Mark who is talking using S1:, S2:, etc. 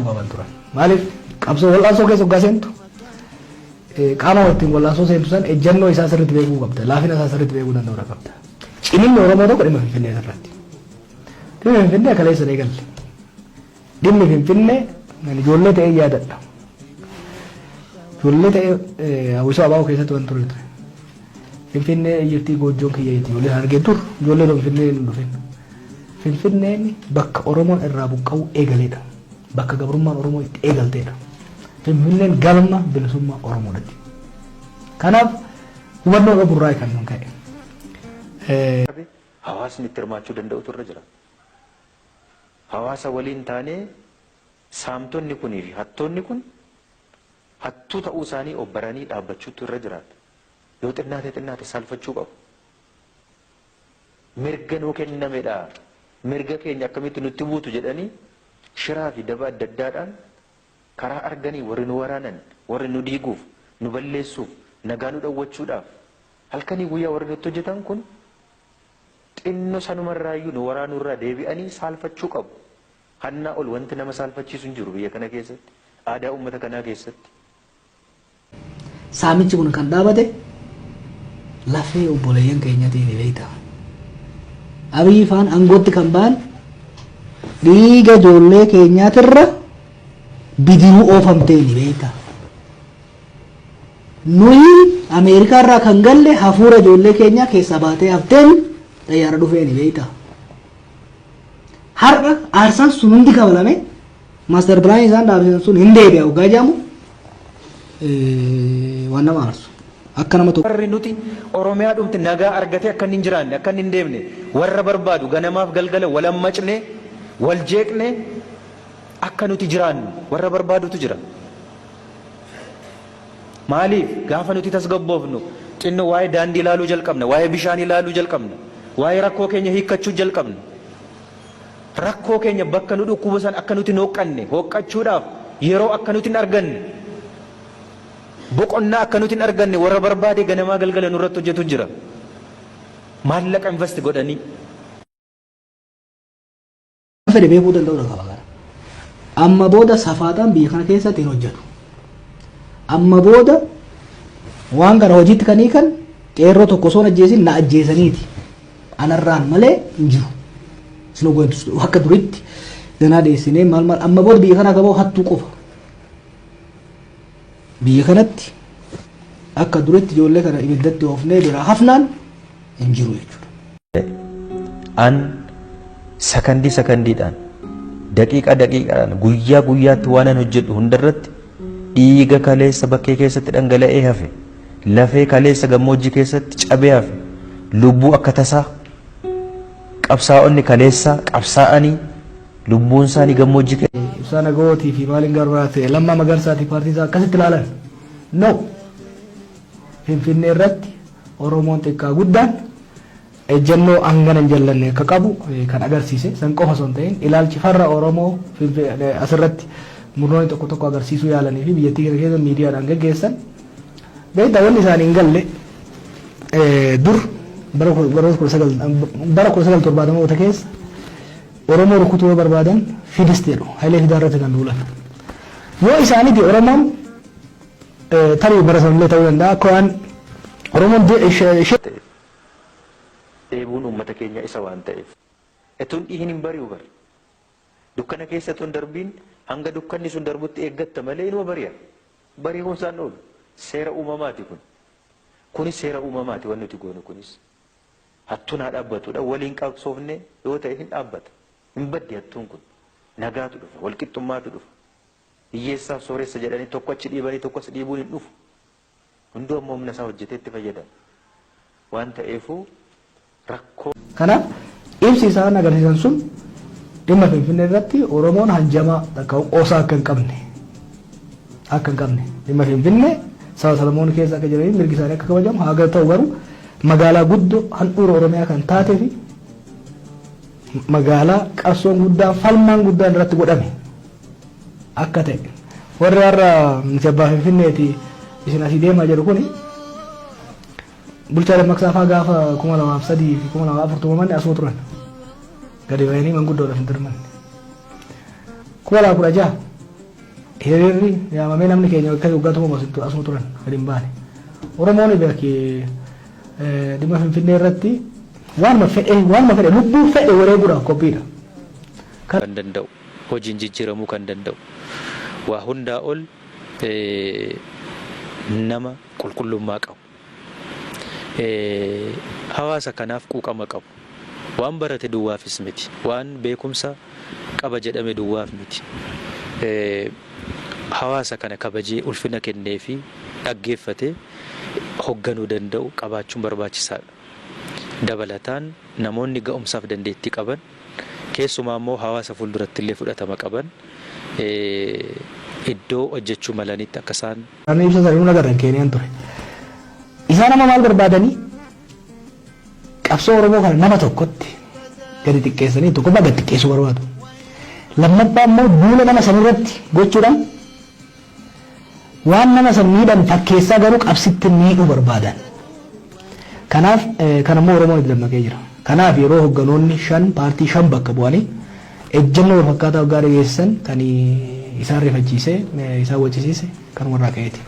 S1: Qaban turan. Maaliif qabsoo wal'aansoo keessa hoggaa seentu qaama ittiin wal'aansoo seentu san ejjennoo isaa sirriitti beekuu qabda. Laafina isaa sirriitti beekuu danda'uu qabda. Ciminni Oromoo tokko dhimma Finfinnee irratti. Dhimmi Finfinnee kaleessa eegalle. Dhimmi Finfinnee ijoollee ta'ee yaadadha. Ijoollee ta'ee hawwisoo ABO keessatti waan ture ture. Finfinnee jirtii goojjoon kiyya jetti ijoollee argee tur, ijoollee Finfinnee hin dhufin. Finfinneen bakka Oromoon irraa buqqa'uu eegaleedha. Bakka gabrummaan Oromoo itti eegalteedha. Finfinneen galma bilisummaa Oromoodhaati. Kanaaf hubannoo qaburraa kan nun ka'e.
S2: Hawaasni itti hirmaachuu danda'utu irra jira. Hawaasa waliin taanee saamtonni kunii fi hattoonni kun hattuu ta'uu isaanii obbaranii dhaabbachuutu irra jiraata. Yoo xinnaate xinnaate saalfachuu qabu. Mirga nuu kennamedha. Mirga keenya akkamitti nutti buutu jedhanii shiraa fi daba adda addaadhaan karaa arganii warri nu waraanan, warri nu diiguuf, nu balleessuuf, nagaa nu dhowwachuudhaaf halkanii guyyaa warri nutti hojjetan kun xinno sanumarraayyuu nu waraanuurraa deebi'anii saalfachuu qabu. Hannaa ol wanti nama saalfachiisu hin jiru biyya kana keessatti, aadaa uummata kanaa keessatti.
S1: Saamichi kun kan dhaabate lafee obboleeyyan keenyatiin, beektaa. Abiyyi faan aangootti kan ba'an dhiiga ijoollee keenyaatirra bidiruu oofamteeni, beektaa. Nuyi Ameerikaa irraa kan galle hafuura ijoollee keenyaa keessaa baatee hafteen xayyaara dhufeeni, beektaa. Har'a aarsaan sun hundi kabalame master plan isaan dhaabsisan sun hin deebi'a hoggaa jedhamu waan nama aarsu. Akka nama tokko.
S2: Warri nuti Oromiyaa dhumti nagaa argatee akka inni hin jiraanne, akka inni hin deemne warra barbaadu, ganamaaf galgala wal hammacne, wal jeeqne akka nuti jiraannu warra barbaadutu jira. Maaliif gaafa nuti tasgabboofnu xinnoo waa'ee daandii ilaaluu jalqabna, waa'ee bishaan ilaaluu jalqabna, waa'ee rakkoo keenya hiikkachuu jalqabna. Rakkoo keenya bakka nu dhukkubu san akka nuti hin hooqqanne, hooqqachuudhaaf yeroo akka nuti hin arganne, boqonnaa akka nuti hin arganne warra barbaade ganamaa galgala nurratti hojjetu jira. Maallaqa invest godhanii.
S1: Fedhe beekuu danda'uu qaba kana. Amma booda safaaxaan biyya kana keessatti hin hojjetu. Amma booda waan kana hojiitti kan hiikan qeerroo tokko osoo hin ajjeesin na ajjeesaniiti. Anarraan malee hin jiru. Isin hoggantu akka duritti ganaa dheessinee maal maal, amma booda biyya kanaa qaboo hattuu qofa. Biyya kanatti akka duritti ijoollee kana ibiddatti oofnee biraa hafnaan hin jiru jechuudha.
S2: An sakandii sakandiidhaan, daqiiqaa daqiiqaadhaan, guyyaa guyyaatti waan an hojjedhu hundarratti dhiiga kaleessa bakkee keessatti dhangala'ee hafe, lafee kaleessa gammoojjii keessatti cabee hafe, lubbuu akka tasaa qabsaa'onni kaleessaa qabsaa'anii lubbuun isaanii gammoojjii
S1: Ibsaa Nagawootii fi maaliin garbaa ta'e Lammaa Magarsaatii paartii isaa akkasitti ilaalan. No. Finfinnee irratti Oromoon xiqqaa guddaan ejjennoo hangana hin jallanne akka qabu kan agarsiise san qofa osoo hin ta'in, ilaalchi farra Oromoo asirratti murnoonni tokko tokko agarsiisuu yaalanii fi biyyattii kana keessa miidiyaadhaan geggeessan. Beektaa, wanni isaanii hin galle dur bara 1970moota keessa Oromoo rukutuu yoo barbaadan fidist jedhu, Hayilee Fidaa irratti kan duulan. Yoo isaaniiti Oromoon tarii bara sanillee ta'uu danda'a akka waan Oromoon ishee
S2: Dheebuun uummata keenya isa waan ta'eef. Etuun dhihin hin bari'u bari. Dukkana keessa tun darbiin hanga dukkanni sun darbutti eeggatta malee inuma bari'a. Bari'uun isaan oolu. Seera uumamaati kun. Kunis seera uumamaati wanti nuti goonu kunis. Hattuun haa dhaabbatudha. Waliin qabsoofne yoo ta'e hin dhaabbata. Hin baddi hattuun kun. Nagaatu dhufa. Walqixxummaatu dhufa. Hiyyeessaaf sooressa jedhanii tokko achi dhiibanii tokko as dhiibuun hin dhufu. Hunduu ammoo humna isaa hojjetee itti fayyadama. Waan ta'eefuu rakkoo.
S1: Kanaaf ibsi isaan agarsiisan sun dhimma Finfinnee irratti Oromoon hanjamaa takka qoosaa akka hin qabne, dhimma Finfinnee saba Salomoon keessa akka jiranii mirgi isaanii akka kabajamu haa ta'u, garuu magaalaa guddoo handhuura Oromiyaa kan taatee fi magaalaa qabsoon guddaan, falmaan guddaan irratti godhame akka ta'e, warri har'a nuti abbaa Finfinneeti, isin asii deemaa jedhu kuni, bulchaa Dammaqsaa fa'aa gaafa 2003 fi 2004 tumaman asuma turan, gadi bahanii manguddoodhaaf hin dirmanne. 2016 Hiriirri yaamamee namni keenya akka waggaa tokko asuma turan gadi hin baane. Oromoon beeki dhimma Finfinnee irratti waanuma fedhe lubbuu fedhe wareeguudhaaf qophiidha.
S2: Kan danda'u, hojiin jijjiiramuu kan danda'u, waa hundaa ol nama qulqullummaa qabu, hawaasa kanaaf quuqama qabu, waan barate duwwaafis miti, waan beekumsa qaba jedhame duwwaaf miti, hawaasa kana kabajee ulfina kennee fi dhaggeeffatee hogganuu danda'u qabaachuun barbaachisaadha. Dabalataan namoonni ga'umsaaf dandeettii qaban, keessumaa immoo hawaasa fuulduratti illee fudhatama qaban, iddoo hojjechuu malanitti akka isaan
S1: Ani ibsa sana agarran Keeniyaan ture. Isaan amma maal barbaadanii? Qabsoo Oromoo kana nama tokkotti gadi xiqqeessanii, tokkoffaa gadi xiqqeessuu barbaadu. Lammaffaa immoo duula nama sanirratti gochuudhaan waan nama san miidhan fakkeessaa garuu qabsitti miidhuu barbaadan. Kanaaf kan ammoo Oromoon itti dammaqee jira. Kanaaf yeroo hogganoonni shan paartii shan bakka bu'anii ejjennoo wal fakkaataa waggaa dhageessisan kan isaan rifachiisee isaan waccisiise kan warraa ka'eeti.